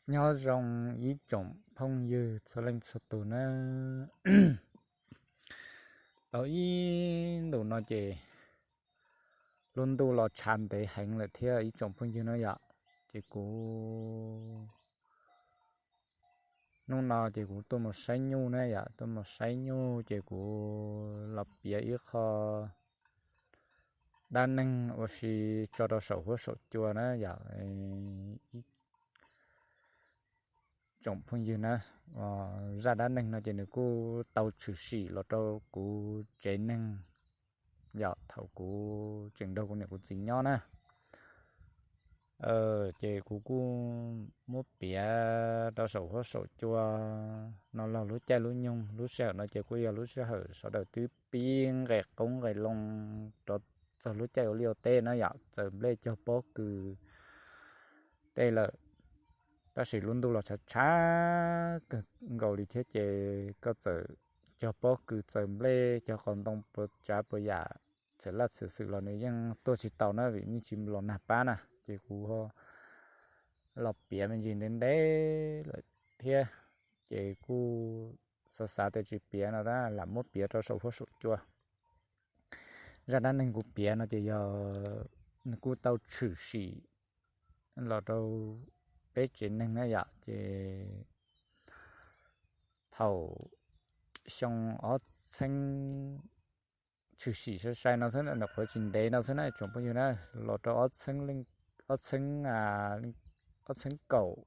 Nyob zoo ib tsoom phooj ywg txhua leej txhua tus na. Tau ib ntus no ces lub ntuj los tshav ntev heev lawm thiab ib tsoom phooj ywg na yom. Ces kuv, hnub no ces kuv tuaj mus saib nyuj na yom, tuaj mus saib nyuj ces kuv los piav ib qho dab neeg ua si tso rau saum huab saum cua na yom. Ib tsoom phooj ywg na, zaj dab neeg no ces nws kuj tau tshwm sim los rau kuv tsev neeg yom, thaum kuv tseem nrog kuv niam kuv txiv nyob na. Ces kuv kuj muab piav rau saum huab saum cua no los lub caij lub nyoog, lub sij hawm no ces kuj yog lub sij hawm sawv daws twb pib nqes qoob nqes loo rov txog lub caij ua liaj ua teb na yom, txawm nplej cog pob kws tej lawm. Tab sis lub ntuj los tshav tshav kawg nkaus li thiab ces koj txawm cog pob kws txawm nplej cog qos ntoo puas tsav puas yam txhia laj txhia xwm los nws yeej tuaj tsis tau na, vim yeej tsis los nag pab na. Ces kuv los piav me ntsis ntev ntev lawm thiab, ces kuj xav xav tias tsis piav no tab lam muab piav rau saum huab saum cua. Zaj dab neeg kuv piav no ces yog nws kuj tau tshwm sim los rau peb tsev neeg na yom. Ces thaum xyoo ob txheeb, tshwm sim sai sai no xwb na, nyuam qhuav tsis ntev no xwb na tsoom phooj ywg na, los rau ob txheeb, ob txheeb, ob txheeb kaum,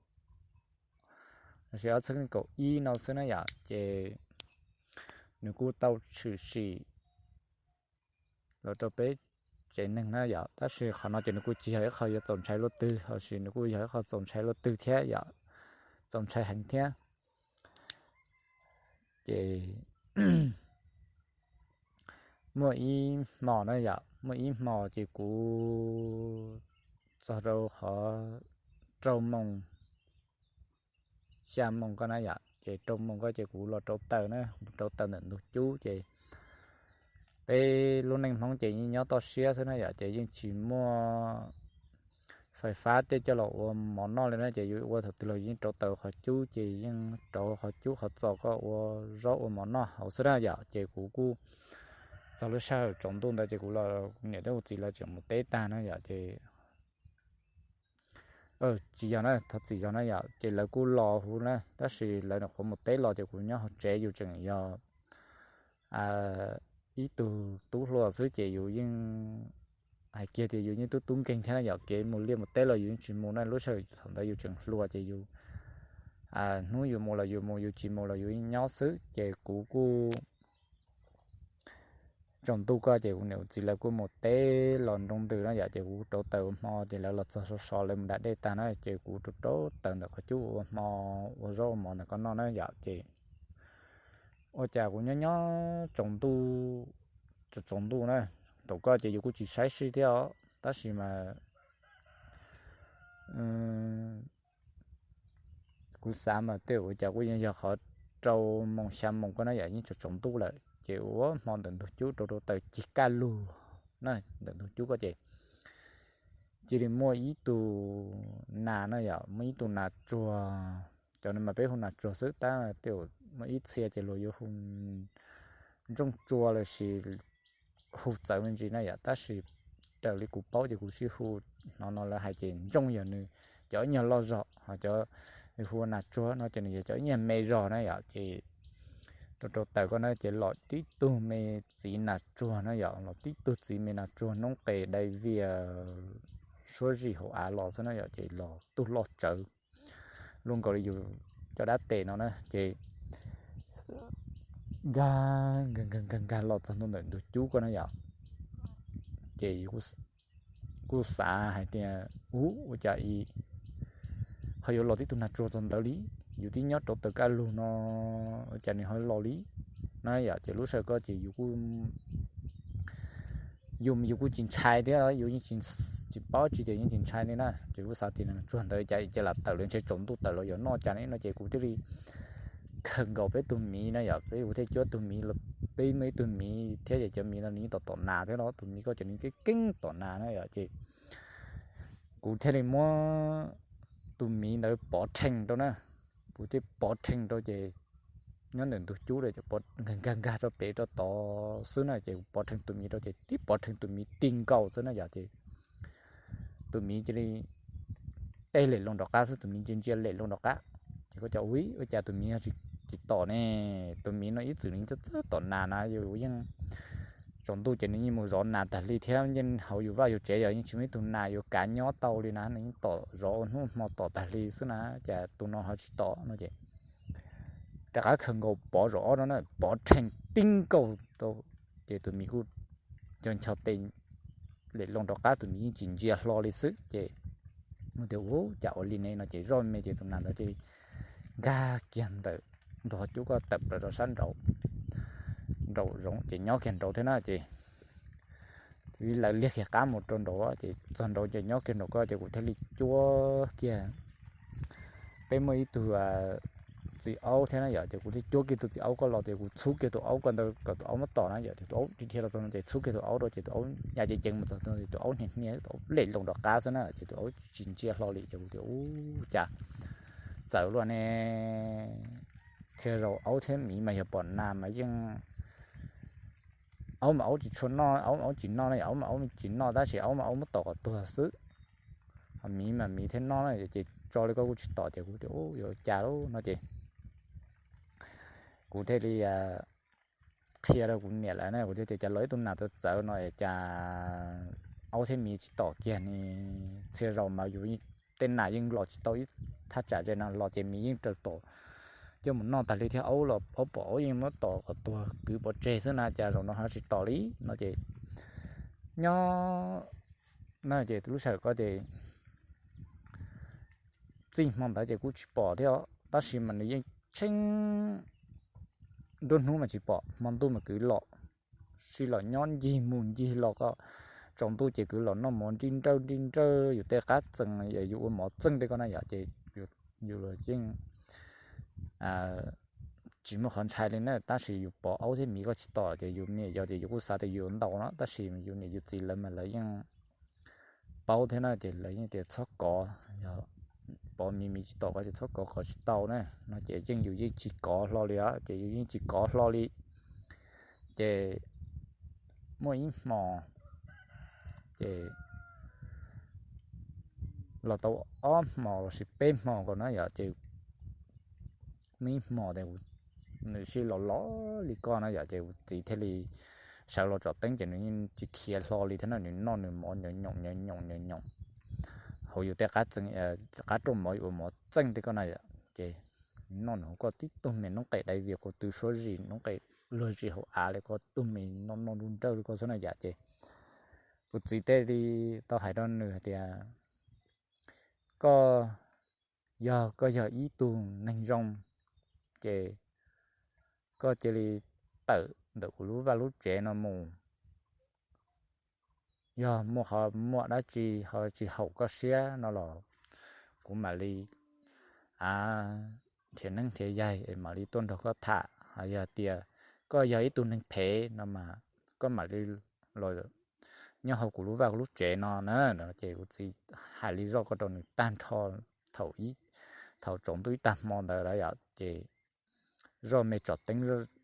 los sis ob txheeb kaum ib no xwb na yom. Ces nws kuj tau tshwm sim los rau peb tsev neeg na yom. Tab sis qhov no ces nws kuj tsis yog ib qho yuav txaus ntshai luaj twg, los sis nws kuj yog ib qho txaus ntshai luaj twg thiab yom, txaus ntshai heev thiab. Ces muaj ib hmo na yom, muaj ib hmo ces kuv txog rau qhov rau moos, xya moos ko na yom, ces rau moos ko ces kuv los rau taws na, rau taws ntawm ntug cub ces peb lub neej Hmoob ces yeej nyob toj siab xwb na yom, ces yeej tsis muaj fais fab tej coj los ua mov noj li na, ces yus ua thaum twg los yeej rauv taws qhov cub, ces yeej rauv qhov cub qhov txos koj ua zaub ua mov noj hauv xwb na yom. Ces kuv kuj txog lub sij hawm tsaus ntuj ntawd ces kuv los, kuv niam thiab kuv txiv lawv tseem mus teb tag na yom, ces tsis yog na, thov txim yog na yom, ces lawv kuj los hu na, tab sis lawv nyuam qhuav mus teb los ces kuv nyob hauv tsev, yus tseem yog ib tug tub hluas xwb ces yus yeej hais kiag tias yus yeej tub tub nkeeg thiab na yom, kev mus liaj mus teb los yus yeej tsis mus na, lub sij hawm thaum ntawd yus tseem hluas ces yus hnub yus mus los yus mus, yus tsis mus los yus yeej nyob xwb. Ces kuv kuj tsaus ntuj ko ces kuv niam kuv txiv lawv kuj mus teb los nroo ntws na yom, ces kuv rauv taws ua hmo ces lawv los txog sov sov lawv mus da dej tag na, ces kuv rauv rauv taws ntawm qhov cub ua hmo, ua zaub ua mov ntawm ko noj na yom. Ces ua cas kuv nyob nyob tsaus ntuj, tsaus ntuj na, thaum ko ces yus kuj tsis saib sij thiab os, tab sis mas kuv xav mas tej ua cas kuj yeej yog qhov rau moos xya moos ko na yom, yeej tsaus tsaus ntuj lawm, ces ua hmo ntawm ntug cub rauv rauv taws cig kaj lug na, ntawm ntug cub ko ces cia li muaj ib tug nas na yom, muaj ib tug nas tsuag, cov no mas peb hu nas tsuag xwb, tab tej muaj ib txhia ces luag yuav hu ntsooj tsua los sis hu txawv me ntsis na yom, tab sis raws li kuv paub ces kuv sib hu, hnov no lawv hais ces ntsooj yog nws cov ib nyuag loj zog, ho cov hu ua nas tsuag no ces nws yog cov ib nyuag me zog na yom. Ces rau rau taws ko na ces los tib tug me txiv nas tsuag na yom, los tib tug txiv me nas tsuag noob qes dai vias suab zim hauv av los xwb na yom, ces los tug loj tsawv luaj nkaus li yus cov dab tes no na, ces nkag nkag nkag nkag los txog ntua ntawm ntug cub ko na yom. Ces kuj xav hais tias, ub, ua cas ho yuav los tib tug nas tsuag txog ntawd li, yus twb nyob rau taws kaj lug no, ua cas nws ho los li na yom. Ces lub sij hawm ko ces yus kuj, yus, yus kuj tsis ntshai thiab, yus yeej tsis paub tsis tias yeej tsis ntshai li na. Ces kuj xav tias nas tsuag ntawd cas cia li tawm los ntshe tsaus ntuj tawm los yuav noj cas ne no, ces kuv thiaj li khawm nkaus peb tug miv na yom, peb kuv thiaj cuab tug miv, peb muaj ib tug miv thiab ces cov miv no nws yeej tom tom nas thiab no, tus miv ko ces nws keeb keeb tom nas na yom. Ces kuv thiaj li muab tus miv ntawd pov rhees rau na. Kuv thiaj pov rhees rau ces nyob ntawm ntug cub nkag nkag rau pem rau tod xwb na, ces kuv pov rhees tus miv rau ces tib pov rhees tus miv ti nkaus xwb na yom, ces tus miv cia li teb lem loo rov qab xwb, tus miv ntsia ntsia lem loo rov qab. Ces koj cas ua cas tus miv tsis tom ne? Tus miv no ib txwm nws txawj txawj tom nas na, yus yeej tsaus ntuj ces nws yeej mus zov nas tag li thiab, yeej hauv yus vaj yus tsev yog yeej tsis muaj ib tug nas yuav kav nyob tau li na, nws yeej tom zov ua hnub hmo tom tag li xwb na, cas tus no ho tsis tom no ces rov qab khaws nkaus pov zaum ob no na, pov rhees tib nkaus rau, ces tus miv kuj ncho ncho tes lem loo rov qab, tus miv yeej tsis ntsia hlo li xwb. Ces tias ua cas ua li ne no ces zoj me ces tus nas ntawd cia li nkag kiag ntawm ntug cub ko tawm plaws rau sab nraud, nraum zoov ces nyob kiag nraud thiab na ces lawv liag kiag qab mus rau nraud ces txog nraud ces nyob kiag nraum ko ces kuv thiaj li cuab kiag. Peb muaj ib tug txiv aub thiab na yom, ces kuv thiaj cuab kiag tus txiv aub ko los ces kuv txhub kiag tus aub ko ntawd kom tus aub muab tom na yom, ces tus aub dhia los txog no ces txhub kiag tus aub rau ces tus aub ya ceev ceev mus txog no ces tus aub hnia hnia, tus aub lem loo rov qab xwb na, ces tus aub tsis ntsia hlo li. Ces kuv tias ua cas txawv luaj ne, txhia zaus aub thiab miv mas yog pom nas mas yeej, aub mas aub tsis tshua noj, aub mas aub tsis noj na, aub mas aub tsis noj tab sis aub mas aub muab tom kom tuag xwb, ho miv mas miv thiaj noj na, ces tso li koj kuj tsis tom ces kuv tias ua cas lub no ces kuv thiaj li qhia rau kuv niam lawv na, kuv thiaj tias cas los ib tug nas txawv txawv no cas aub thiab miv tsis tom kiag ne, txhia zaus mas yus tej nas yeej los tsis tau ib thaj tsam ze no los ces miv yeej raws tom coj mus noj tag li thiab, aub los aub pom aub yeej muab tom kom tuag kwv pov tseg xwb na, cas zaum no ho tsis tom li no ces nyob na ces lub sij hawm ko ces txij hmo ntawd ces kuj tsis pom thiab, tab sis mas nws yeej tsheej nruab hnub mas tsis pom, hmo ntuj mas kwv los, sij los nyob ncig mus ncig los ko, tsaus ntuj ces kwv los noj mov nrij nrawj nrij nrawj yus tej qab txees, yus ua mov txeej tej ko na yom, ces yus los yeej tsis muaj qhov ntshai li na, tab sis yus pom aub thiab miv ko tsis tom ces yus niam yau ces yus kuj xav tias yus yuav ntaus no, tab sis yus niam yus txiv lawv mas lawv yeej paub thiab na, ces lawv yeej tias txhob kov, yog pom miv miv tsis tom ko ces txhob kov, kov tsis tau na no, ces yeej yus yeej tsis kov hlo li os, ces yus yeej tsis kov hlo li. Ces muaj ib hmo ces los tau ob hmo los sis peb hmo nkaus na yom, ces muaj ib hmo tias nws sij los los li ko na yom, ces kuv txiv thiaj li sawv los tsom teeb ces nws yeej tsis khiav hlo li thiab na, nws noj nws mov nyoos nyoos nyoos nyoos nyoos nyoos hauv yus tej qab txees, qab rooj mov yus ua mov txeej tej ko na yom, ces nws noj nws hauv ko tib tug me noob qes dai vias ko tw suab zis, noob qes luag zis hauv av li ko, tib tug me noj noj nruj nrawj li ko xwb na yom, ces kuv txiv thiaj li tau hais rau nws hais tias koj, yog koj yog ib tug neeg zoo ces koj cia li tawm ntawm kuv lub vaj lub tsev no mus. Yog muaj qhov muaj dab tsi ho tsis haum koj siab no los kuv mam li nrhiav neeb nrhiav yaig es mam li tuaj nrog koj tham. Ho yog tias koj yog ib tug neeg phem no mas koj mam li los nyob hauv kuv lub vaj kuv lub tsev no na. Ces kuv txiv hais li zoj ko rau nws tag nrho thaum, thaum tsaus ntuj ib tag hmo ntawd lawm yom, ces zoj me tsom teeb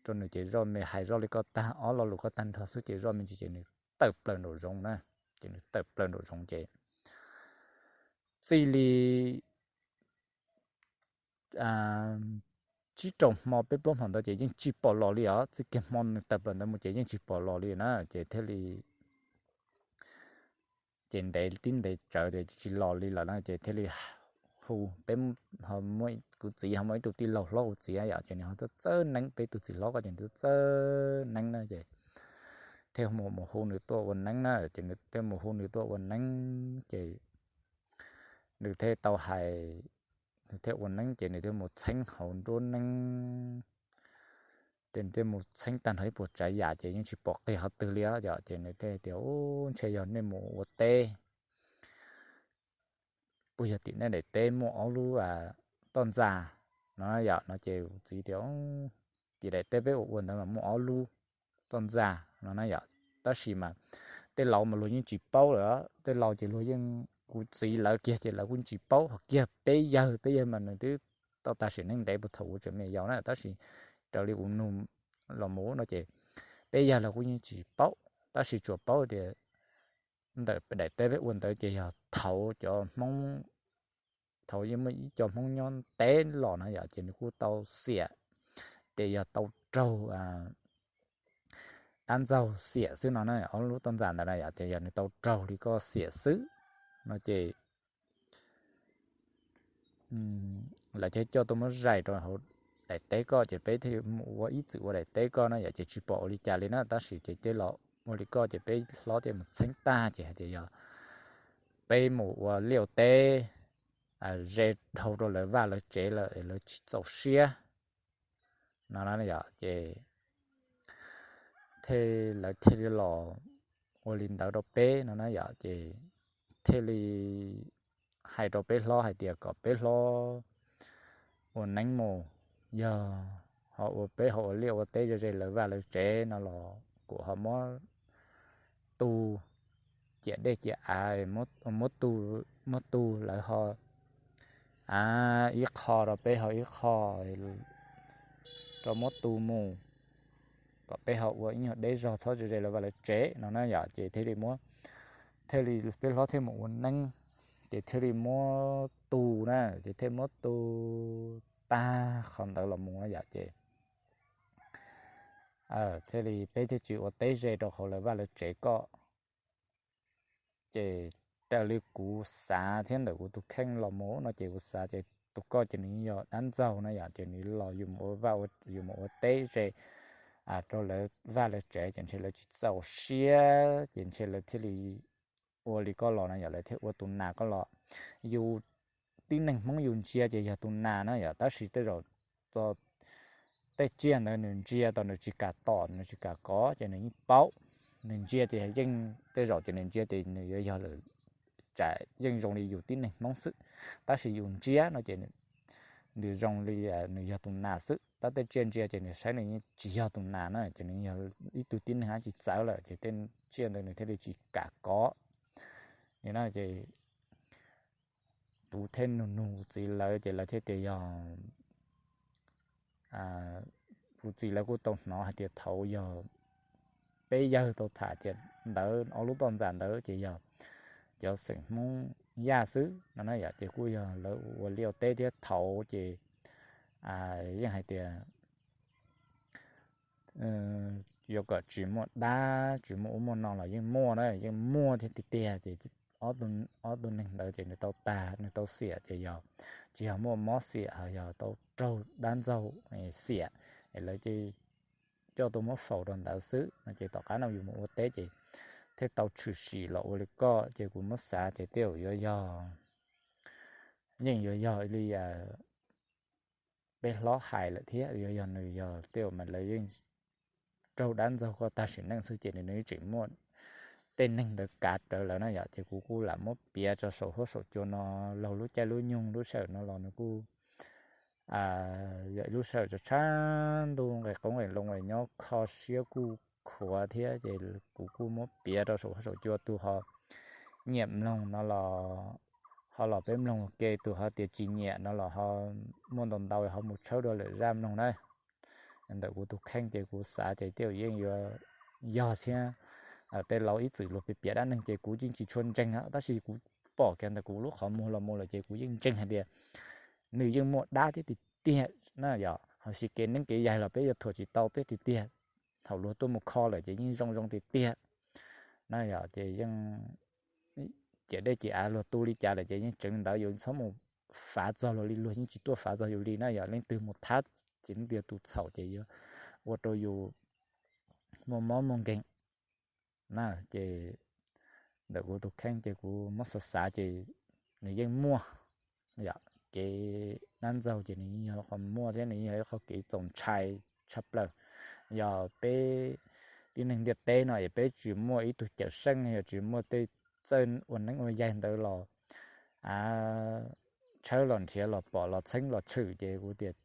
rau nws ces zoj me hais zoj li ko tag, ob lo lus ko tag nrho xwb ces zoj me ntsis ces nws tawm plaws nraum zoov na. Ces nws tawm plaws nraum zoov ces txij li tsib rau hmo peb plaub hmo ntawd ces yeej tsis pom los li os. Txij kiag hmo nws tawm plaws ntawd mus ces yeej tsis pom los li na. Ces thiaj li, ces ntev tib ntev tsawv ces tsis los li lawm na, ces thiaj li hu, peb, kuv txiv ho muaj ib tug tij laug hlob kuv txiv yom, ces nws ho txawj txawj neeb, peb tus txiv hlob ko ces nws txawj txawj neeb na, ces thiaj mus mus hu nws tuaj ua neeb na, ces nws thiaj mus hu nws tuaj ua neeb ces nws thiaj tau hais, nws thiaj ua neeb ces nws thiaj mus txheeb hauv nruab neeb, ces nws thiaj mus txheeb tag nrho ib puas tsav yam ces yeej tsis pom qhov twg li os. Ces nws thiaj tias, Ub, ntshe yog nej mus ua teb, puas yog tim nej daim teb muaj ob lub toj ntxa no yom? No ces kuv txiv tias, Tim daim teb peb ua ua ntawd mas muaj ob lub toj ntxa no na yom. Tab sis mas tej laus mas luag yeej tsis paub lawm, tej laus ces luag yeej kuv txiv lawv kiag ces lawv kuj tsis paub, ho kiag peb yawg, peb yawg mas nws twb tau tag sim neej ntev puag thaum kuv tseem me nyuam yaus na, tab sis raws li kuv nug los mus no ces peb yawg los kuj yeej tsis paub, tab sis tsuas paub tias ntawm daim teb peb ua ntawd ces yog thaud cov Hmoob, thaud yeej muaj ib co Hmoob nyob ntev los no yom, ces nws kuj tau xiam, ces yog tau raug dab ntxaug xiam xwb no na, ob lub toj ntxas ntawd na yom, ces yog nws tau raug li koj xiam xwb no ces lawv thiaj coj tuaj muab zais rau hauv daim teb koj, ces peb thiaj mus ua ib txwm ua daim teb koj na yom, ces tsis pom ua li cas li na, tab sis ces tej los ua li koj ces peb hlob thiaj mus txheeb tag ces hais tias yog peb mus ua liaj ua teb ze dhau rau lawv vaj lawv tsev lawm es lawv tsis txaus siab no na yom, ces thiaj lawv thiaj li los ua li ntawd rau peb no na yom, ces thiaj li hais rau peb hlob hais tias kom peb hlob ua neeb mus, yog ho ua peb ho ua liaj ua teb ze ze lawv vaj lawv tsev no los kuv ho muab tu ciam dej ciam av, muab tu, muab tu lawv ho ib qho rau peb ho ib qho rau muab tu mus, kom peb ho ua ib nyuag deb zog txhob ze ze lawv vaj lawv tsev no na yom, ces thiaj li muab, thiaj li peb hlob thiaj mus ua neeb, ces thiaj li muab tu na, ces thiaj muab tu tag qhov ntawd los mus na yom, ces thiaj li peb thiaj tsis ua teb ze rau hauv lawv vaj lawv tsev koj. Ces raws li kuv xav thiab ntawm kuv tus kheej los mus no ces kuv xav ces tus koj ces nws yog dab ntxaug na yom, ces nws los yus mus ua vaj, yus mus ua teb ze rau lawv vaj lawv tsev ces ntshe lawv tsis txaus siab ces ntshe lawv thiaj li ua li koj los na yom, lawv thiaj ua tus nas koj los. Yus tib neeg Hmoob yus ntsia ces yog tus nas na yom, tab sis tej zaum tej tsiaj ntawd nws ntsia tos nws tsis kam tom nws tsis kam kov ces nws yeej paub. Nws ntsia ces yeej tej zaum ces nws ntsia ces nws yuav yog lawm, tsam yeej zoo li yus tib neeg Hmoob xwb, tab sis yus ntsia no ces nws zoo li nws yog tus nas xwb, tab tej tsiaj ntsia ces nws saib nws tsis yog tus nas na ces nws yog ib tug tib neeg ab tsis txawv lawm ces tej tsiaj ntawd nws thiaj li tsis kam kov li na ces kuv thiaj nug nug kuv txiv lawv ces lawv thiaj tias yog kuv txiv lawv kuj tau hnov hais tias thaud yog peb yawg tau tham tias ntawd ob lub toj ntxas ntawd ces yog cov xeem Hmoob Yaj xwb no na yom, ces kuj yog lawv ua liaj ua teb thiab thaud ces yeej hais tias yuav kom tsis muaj dab tsis muaj ub muaj no los yeej muaj na, yeej muaj thiab tiag tiag ces ob tug neeg ntawd ces nws tau tag nws tau xiam ces yog tsis yog muaj mob xiam ho yog tau raug dab ntxaug xiam es lawv coj tuaj muab faus rau ntawd xwb no ces tom qab no yus mus ua teb ces thiaj tau tshwm sim los ua li koj ces kuv muab xav ces tej zaum yuav yog, yeej yuav yog li peb hlob hais lawm thiab yuav yog nws yog tej zaum mas lawv yeej raug dab ntxaug koj tag sim neej xwb ces nws tseem muaj tej neeg ntawd kav rawv lawv na yom, ces kuv kuj lam muab piav tso saum huab saum cua no laug lub caij lub nyoog lub sij hawm no los nws kuj yog ib lub sij hawm tso tshab ntuj nqes qoob nqes loo es nyob kho siab kuj khuav thiab ces kuv kuj muab piav rau saum huab saum cua tus ho nyiam mloog no los ho los peb mloog ua ke, tus ho tias tsis nyiam no los ho muaj ntau ntau ho mus tshawb dua lwm zaj mloog na. Ntawm kuv tus kheej ces kuv xav ces tej zaum yeej yuav yog thiab. Tej laus ib txwm luag piav piav dab neeg ces kuv yeej tsis tshua ntseeg tab sis kuv pom kiag ntawm kuv lub qhov muag los mus lawm ces kuv yeej ntseeg hais tias nws yeej muaj dab thiab tiag tiag na yom, ho sis kev neeb kev yaig los peb yuav thuam tsis tau thiab tiag tiag. Thaum luag tuaj mus kho lawm ces yeej zoo zoo tiag tiag na yom, ces yeej ciam dej ciam av luag tu li cas lawm ces yeej tseev ntawd yus txhob mus fav txog luag li, luag yeej tsis tuaj fav txog yus li na yom, leej twg mus thab ces leej twg tus txhaum ces yuav ua rau yus muaj mob muaj nkeeg na ces ntawm kuv tus kheej ces kuv muab xav xav ces nws yeej muaj yom, kev dab ntxaug ces nws yeej yog qhov muaj thiab nws yeej yog ib qhov kev txaus ntshai tshaj plaws. Yog peb tib neeg ntiaj teb no es peb tsis muaj ib tug cawm seej yog tsis muaj tej txawj ua neeb ua yaig ntawd los tshawb los nrhiav los pom los txheeb los tshwm ces kuv tias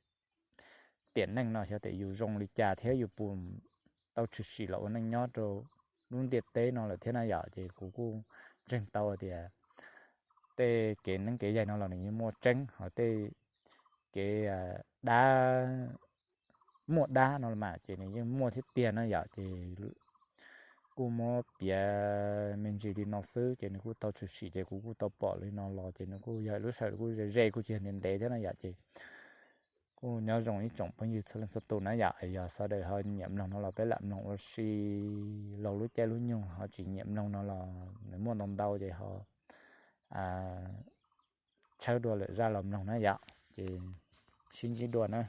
tiam neej no xyov tias yus zoo li cas thiab yus puas tau tshwm sim los ua neej nyob rau lub ntiaj teb no lawm thiab na yom, ces kuv kuj ntseeg tau tias tej kev neeb kev yaig no los nws yeej muaj tseeb, ho tej kev dab, muaj dab no mas ces nws yeej muaj thiab tiag no yom. Ces kuj muab piav me ntsis li no xwb ces nws kuj tau tshwm sim ces kuv kuj tau pom li no los ces nws kuj yog lub sij hawm kuj ze ze kuj tsis yog ntev ntev thiab no yom. Ces kuj nyob zoo ib tsoom phooj ywg txhua leej txhua tus na yom. Yog sawv daws ho nyiam mloog no los peb lam mloog ua si laug lub caij lub nyoog, ho tsis nyiam mloog no los nws muaj ntau ntau ces ho tshawb dua lwm zaj los mloog na yom. Ces sib ntsib dua na.